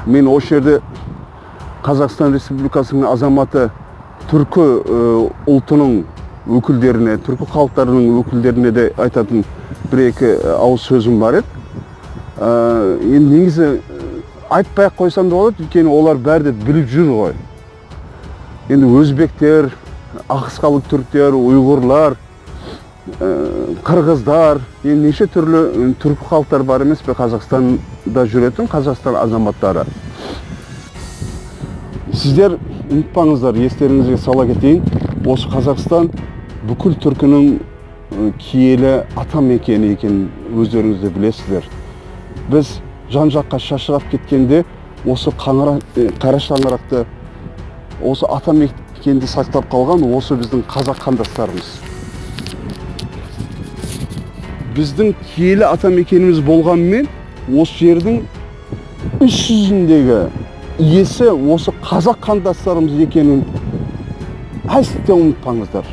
Мен осы жерде Қазақстан Республикасының азаматы түркі ұлтының өкілдеріне, түркі халықтарының өкілдеріне де айтатын бір-екі ауыз сөзім бар еді. Енді негізі айтпай ақ қойсам да болады, өйткені олар бәрі де біліп жүр ғой. Енді өзбектер, ақысқалық түріктер, ұйғырлар, қырғыздар, енді неше түрлі түркі халықтар бар емес пе Қазақстанда жүретін Қазақстан азаматтары. Сіздер ұмытпаңыздар, естеріңізге сала кетейін, осы Қазақстан бүкіл түркінің киелі ата мекені екенін өздеріңіз де білесіздер. Біз жан-жаққа шашырап кеткенде осы қара шаңырақты, осы ата мекенді сақтап қалған осы біздің қазақ қандастарымыз. Біздің киелі ата мекеніміз болғанымен осы жердің іс жүзіндегі иесі осы қазақ қандастарымыз екенін әсте ұмытпаңыздар.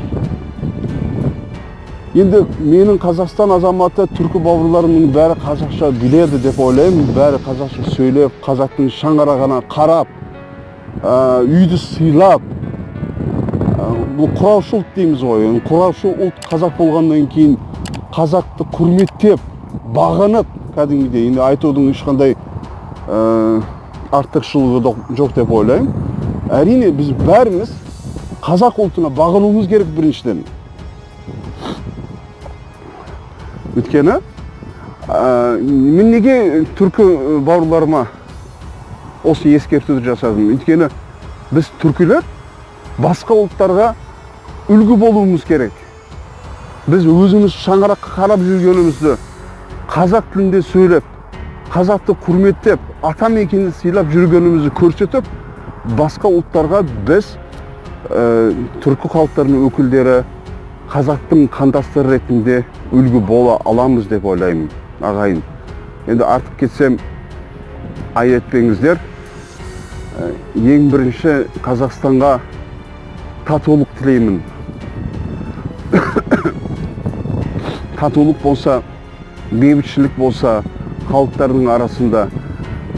Енді менің Қазақстан азаматы түркі бауырларымның бәрі қазақша біледі деп ойлаймын, бәрі қазақша сөйлеп, қазақтың шаңырағына қарап, үйді сыйлап, бұл құраушы ұлт дейміз ғой. Енді құраушы ұлт қазақ болғаннан кейін қазақты құрметтеп, бағынып, кәдімгідей, енді айтудың ешқандай артықшылығы жоқ деп ойлаймын. Әрине, біз бәріміз қазақ ұлтына бағынуымыз керек біріншіден. Өйткені, мен неге түркі бауырларыма осы ескертуді жасадым? Өйткені біз түркілер басқа ұлттарға үлгі болуымыз керек. Біз өзіміз шаңыраққа қарап жүргенімізді қазақ тілінде сөйлеп, қазақты құрметтеп, ата мекенді сыйлап жүргенімізді көрсетіп, басқа ұлттарға біз түркі халықтарының өкілдері, қазақтың қандастары ретінде үлгі бола аламыз деп ойлаймын, ағайын. Енді артық кетсем, айып етпеңіздер. Ең бірінші Қазақстанға татулық тілеймін. Татулық болса, бейбітшілік болса, халықтардың арасында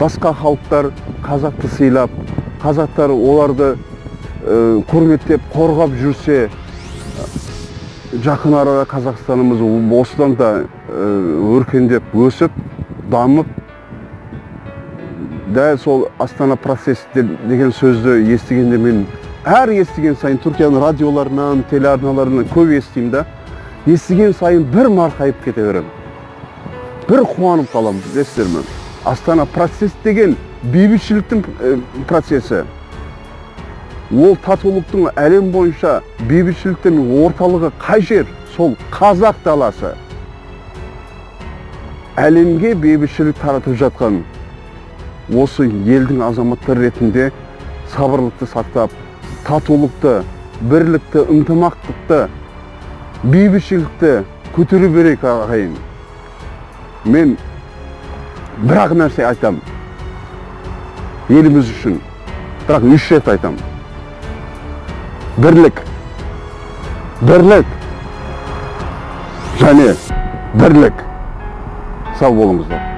басқа халықтар қазақты сыйлап, қазақтар оларды құрметтеп, қорғап жүрсе, жақын арада Қазақстанымыз осыдан да өркендеп, өсіп, дамып, дәл сол Астана процесі деген сөзді естігенде мен әр естіген сайын Түркияның радиоларынан, телеарналарынан көп естимін да, естіген сайын бір марқайып кете беремін. Бір қуанып қаламын, білесіздер ме? Астана процесі деген бейбітшіліктің процесі. Ол татулықтың әлем бойынша бейбітшіліктің орталығы қай жер? Сол қазақ даласы. Әлемге бейбітшілік таратып жатқан осы елдің азаматтары ретінде сабырлықты сақтап, татулықты, бірлікті, ынтымақтықты, бейбітшілікті көтере берейік, ағайын. Мен бір-ақ нәрсе айтам еліміз үшін, бірақ үш рет айтам. Бірлік, бірлік және бірлік. Сау болыңыздар.